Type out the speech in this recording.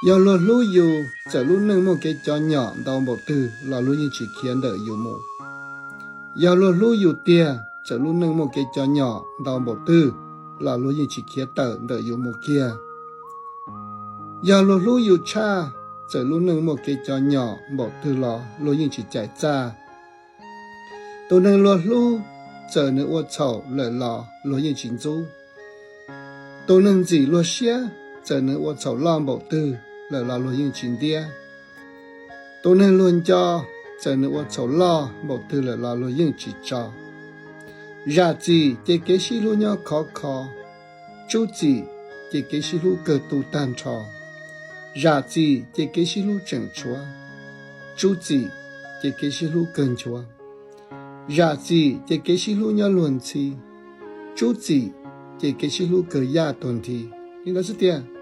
Yog luag hlub yus, txawm lub neej muaj kev cov nyom ntau npaum twg los luag yeej tsis khiav ntawm yus mus. Yog luag hlub yus tiag, txawm lub neej muaj kev cov nyom ntau npaum twg los luag yeej tsis khiav tawm ntawm yus mus kiag. Yog luag hlub yus tshaj, txawm lub neej muaj kev cov nyom npaum twg los luag yeej tsis caim txaj. Tus neeg luag hlub, txawm nws ua txhaum lawm los luag yeej tsis ntxub. Tus neeg ntxim luag siab, txawm nws ua txhaum loj npaum twg lawm los luag yeej tsis ntiab. Tus neeg luag nco, txawm nws ua txhaum loj npaum twg lawm los luag yeej tsis tso. Zam txim ces kev sib hlub nyob khov kho, tsub txim ces kev sib hlub kawg tu tag nrho. Zam txim ces kev sib hlub tseem tshuav, tsub txim ces kev sib hlub kawg nchuav. Zam txim ces kev sib hlub nyob luag ntxhi, tsub txim ces kev sib hlub kawg yaj tuag nthi. Li ntawd xwb tiag.